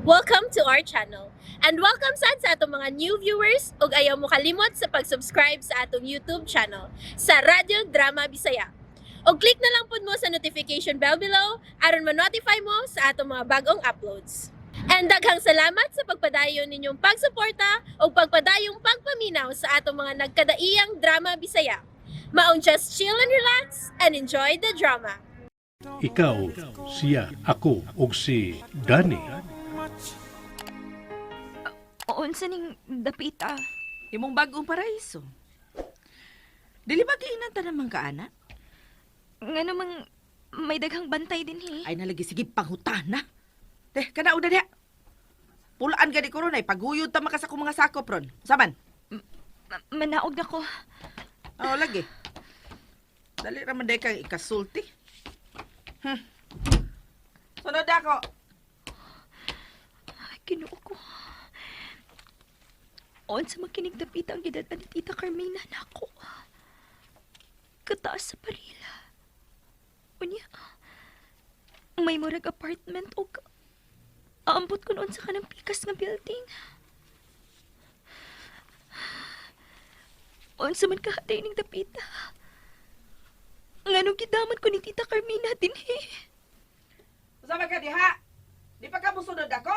Welcome to our channel. And welcome sad sa atong mga new viewers ug ayaw mo kalimot sa pag-subscribe sa atong YouTube channel sa Radyo Drama Bisaya. Og click na lang pud mo sa notification bell below aron ma-notify mo sa atong mga bagong uploads. And daghang salamat sa pagpadayon ninyong pagsuporta ug pagpadayong pagpaminaw sa atong mga nagkadaiyang drama Bisaya. Maong just chill and relax and enjoy the drama. Ikaw, siya, ako, ug si Danny. Unsa ning dapita? Imong bagong paraiso. Dili ba giinan ta naman ka, ana? Nga namang may daghang bantay din he. Ay nalagi sige pangutana. Teh, kana una diha. Pulaan gani ko ron ay paghuyod ta maka sa akong mga sakop ron. Saman? Manaog na ko. Oo, lagi. Dali ra man day kang ikasulti. Sunod ako. Ay, Ginoo ko. Unsa man kining dapita ang gidad-an ni Tita Carmina nako. Kataas sa parila. Unya, may murag apartment og aambot ko noon sa kanang pikas nga building. Unsa man kahaday ning dapita. Nganong gidaman ko ni Tita Carmina dinhi. Sama ka diha. Di pa ka musunod ako?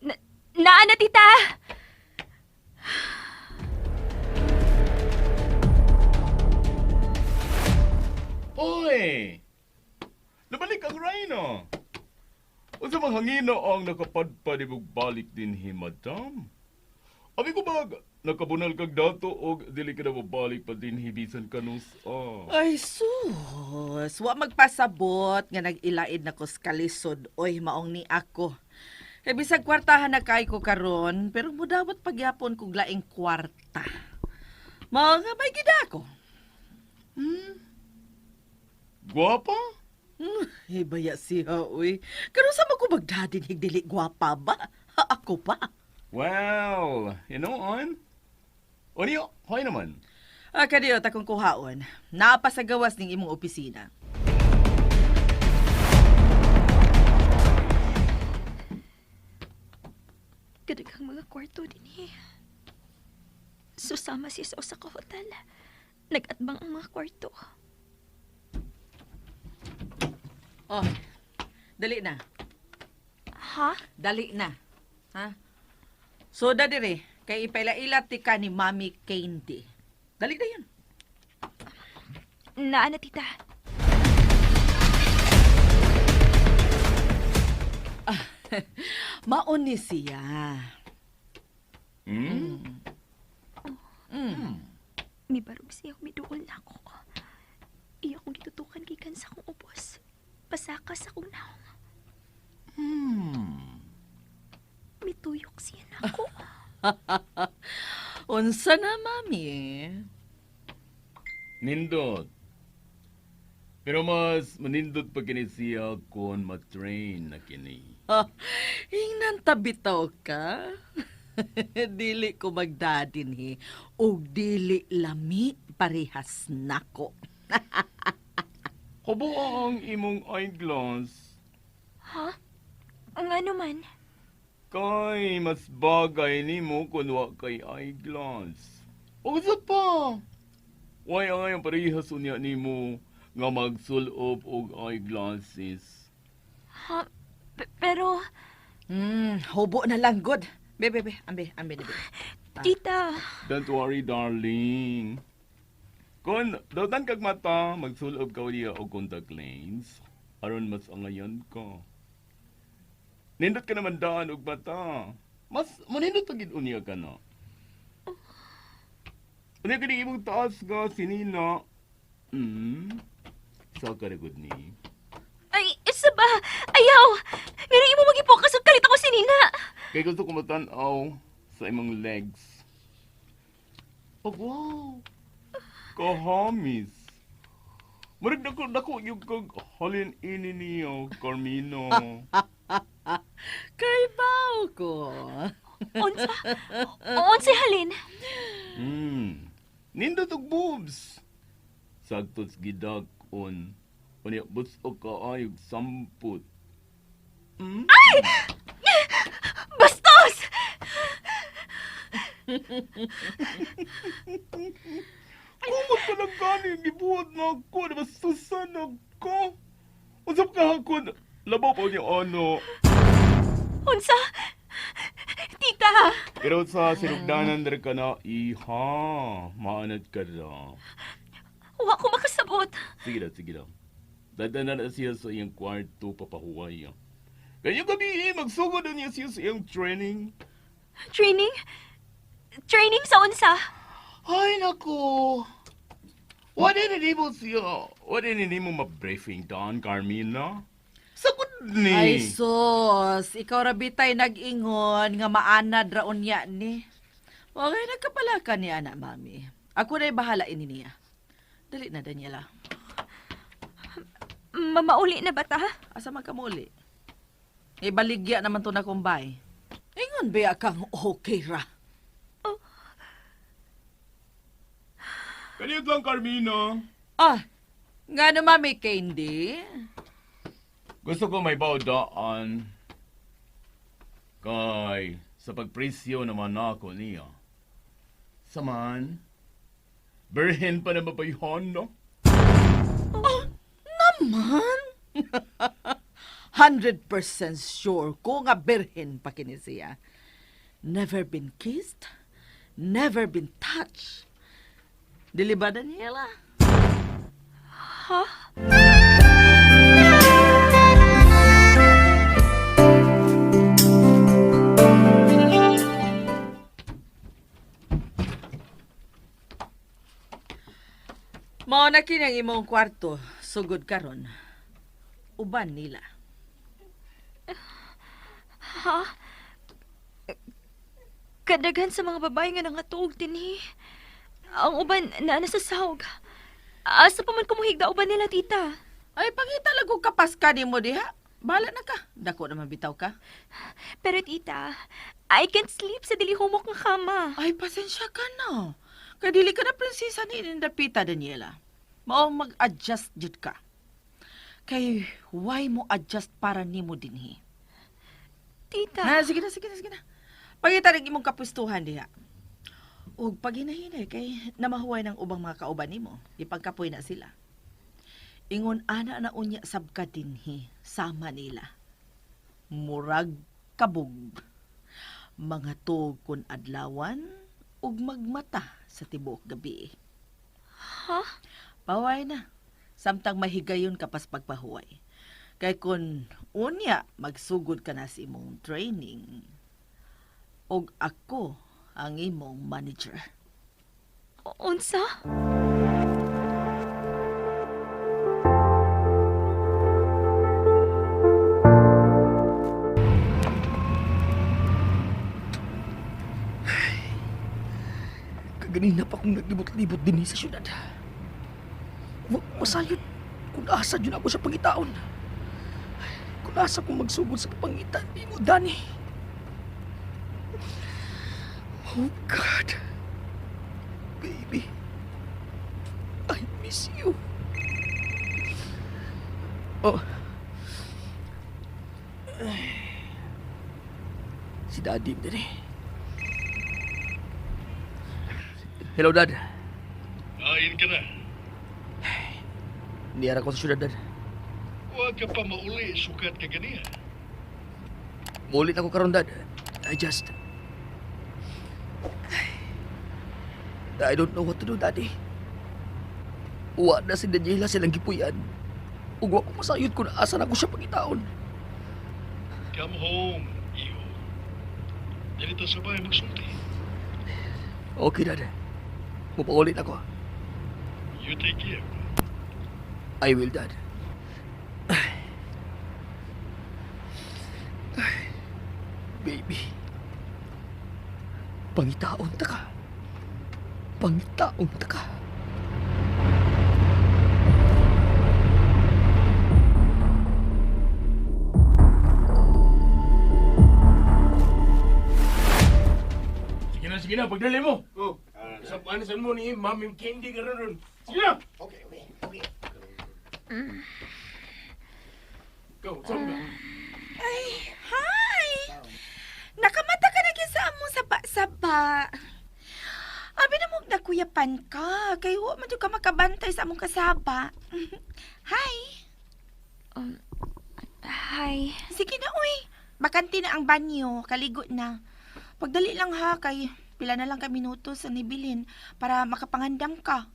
Na, naa na, Tita! Oy! Nabalik ang Rhino. Unsa mang hangina ang nakapadpad imong balik dinhi, madam? Abi ko ba nakabunal kag dato og dili ka na mobalik pa dinhi bisan kanus-a? Ay sus, wa magpasabot nga nag-ilaid na ko sa kalisod. Oy, maong ni ako. Kay bisag kwartahan na kay ko karon, pero mudawat pagyapon kog laing kwarta. Mao nga may gid ako. Gwapa? Baya siya, uy. Karon sa ko magdadin dili gwapa ba? Ha, ako pa. Well, you know on. Unya, hoy naman. Ah, kadiyo takong kuhaon. Naa pa sa gawas ning imong opisina. Kadaghang mga kwarto din eh. Susama siya sa usa ka hotel. Nag-atbang ang mga kwarto. Oh, dali na. Ha? Dali na. Ha? Soda dire, kay ipaila-ila ti ka ni Mami Candy. Dali na yun. Naa na, Tita. Maon ni siya. Hmm? Mibarog siya miduol na ako. Iya kong gitutukan gikan sa akong ubos. Pasaka sa akong naong. Mituyok siya nako. Unsa na, Mami? Nindot. Pero mas manindot pa kini siya kung matrain na kini. Ah, ingnan tabitaw ka. Dili ko magdadin he. Og dili lami parehas nako. Hubo ang imong eyeglass. Ha? Ang ano man? Kay mas bagay nimo kun wa kay eyeglass. O sa pa. Way ang ayong parehas unya nimo nga magsulob og eyeglasses. Ha? Pero, Hubo na lang good. Be, be, be. Ambe, ambe, be. Tita, Don't worry, darling. Kun dawtan kag mata, magsulob ka unya og contact lens aron mas angayan ka. Nindot ka naman daan og mata. Mas manindot pa gid unya ka na. Unya kini imong taas nga sinina. Sa ka na gud ni. Ay, isa ba? Ayaw! Nga imo magipokas og kalit ako si Nina. Kay gusto ko matan-aw sa imong legs. Oh, wow. Kahamis. Murag dako dako yung kag halin ini niyo, Carmino. Kay bao ko. Unsa? Unsa halin? Nindot og boobs. Sagtos gidak-on. Unya busog kaayog samput. Kumot ka lang gani, gibuhat na ako, nabasusan ako. Usap ka ako, labaw pa niya ano. Unsa? Tita! Pero sa sinugdanan diri ka na, iha, maanad ka na. Wa ko makasabot. Sige na, sige na. Dadana na siya sa iyang kwarto, papahuway. Kanya gabi, eh, magsugod na niya siya sa iyang training. Training? Training sa unsa? Ay, nako. Wala na nimo siya. Wala na nimo ma-briefing doon, Carmina. Sagot ni. Ay sus, ikaw ra bitay nag-ingon nga maanad ra unya ni. Okay, nagkapala ka ni ana, mami. Ako na'y bahala ini niya. Dali na, Daniela. Mamauli na ba ta? Asa man ka muli? Ibaligya naman to na kumbay. Ingon ba kang okay ra? Kaniyot lang, Carmina. Ah, nga no, mami Candy? Gusto ko may daan. Kay, sa pagpresyo naman ako niya. Saman, berhen pa na mabayhan, no? Naman? 100% sure ko nga birhen pa kini siya. Never been kissed, never been touched. Dili ba, Daniela? Ha? Mao na kini ang imong kwarto, sugod karon. Uban nila. Ha? Kadaghan sa mga babae nga nangatuog dinhi. Ang uban naa na sa sahog. Asa pa man kumuhigda uban nila, tita? Ay, pangita lang kung kapas ka nimo diha. Bahala na ka. Dako naman bitaw ka. Pero tita, I can't sleep sa dili humok nga kama. Ay, pasensya ka na. Kay dili ka na prinsesa ni Indapita, Daniela. Mao mag-adjust jud ka. Kay why mo adjust para nimo dinhi? Tita, Na, sige na, sige na, sige na. Pangita rin imong kapustuhan diha. Ug paghinahinay kay namahuway ng ubang mga kauban nimo, ipagkapoy na sila. Ingon ana na unya sab ka dinhi sama nila. Murag kabog. Mga tuog kun adlawan ug magmata sa tibuok gabi. Ha? Paway na. Samtang mahigayon ka pas pagpahuway. Kay kun unya magsugod ka na sa imong training. Og ako ang imong manager. Unsa? Kaganina pa akong naglibot-libot din sa syudad. Wa ko masayod kung asa dyan ako sa pangitaon. Kung asa kong magsugod sa pagpangita ni mo, Danny. Oh God. Baby. I miss you. Oh. Ay. Si Daddy din eh. Hello, Dad. Ayin ka na. Niyara ko sa syudad, Dad. Huwag ka pa mauli, sukat ka ganiya. Mulit ako karon, Dad. I just... I don't know what to do, Daddy. Uwa na si Daniela silang gipuyan. Ug wa ko masayod kung asa na ko siya pangitaon. Come home, iho. Dito sa bahay magsulti. Okay, Dad. Mupaulit ako. You take care. I will, Dad. Baby. Pangitaon ta ka. Pangitaon ta ka. Sige na, sige na, pagdali mo. Oh. Sa panisan mo ni Mami Candy ka ron. Sige na! Okay, okay, okay. Go, saan ka? Ay, hi! Nakamata ka na sa among saba-saba. Kuyapan ka. Kay wa man jud ka makabantay sa among kasaba. Hi. Hi. Sige na, uy. Bakante na ang banyo. Kaligo na. Pagdali lang ha, kay pila na lang ka minuto sa nibilin para makapangandam ka.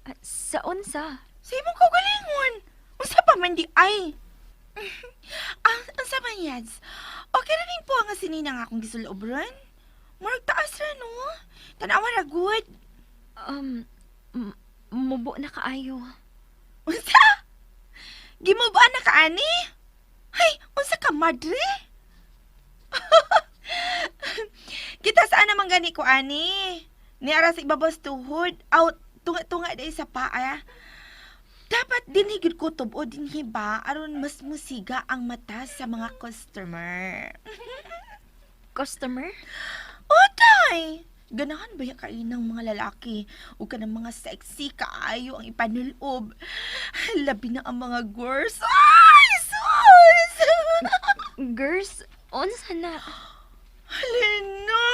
Ah, sa unsa? Sa imong kaugalingon. Unsa pa man di ay? Ah, unsa man yads? Okay ra ning po nga sinina nga akong gisulob ron. Murag taas ra no. Tanawa ra good. Um, mubo na kaayo. Unsa? Gimubuan na ka ani? Hay, unsa ka madre? Kita saan naman gani ko ani? Niara sa ibabaw sa tuhod, out tunga-tunga dai sa paa. Dapat dinhi gid ko tubo dinhi ba aron mas musiga ang mata sa mga customer. Customer? Otay! Ganahan ba ya kainang mga lalaki o kanang mga sexy kaayo ang ipanulob? Labi na ang mga girls. Ay, sus! Girls, unsa na? Halina!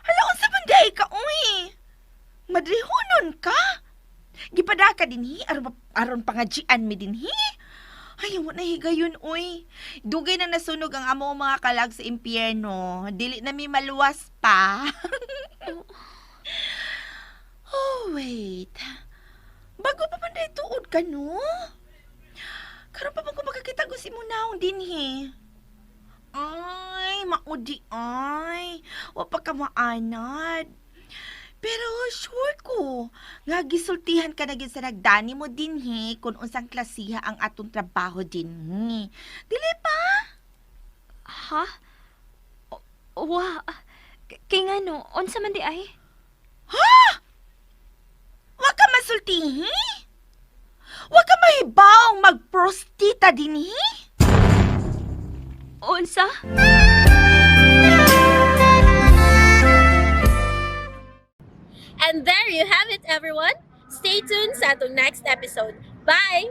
Hala, unsa man di ay ka, uy? Madrihonon ka? Gipada ka dinhi, aron, aron pangajian mi dinhi? Ay, wa na higayon, uy. Dugay na nasunog ang amo mga kalag sa impyerno. Dili na mi maluwas pa. Oh, wait. Bago pa man dahil tuod ka, no? Karon pa man ko makakita ko si Munaong dinhi. Ay, maudi ay. Wa pa ka maanad. Pero sure ko, nga gisultihan ka na gyud sa nagdani mo dinhi kung unsang klasiha ang atong trabaho dinhi. Dili pa? Ha? Wa. Kay ngano, unsa man di ay? Wa ka masultihi? Wa ka mahibawng magprostita dinhi? Unsa? And there you have it, everyone. Stay tuned sa atong next episode. Bye!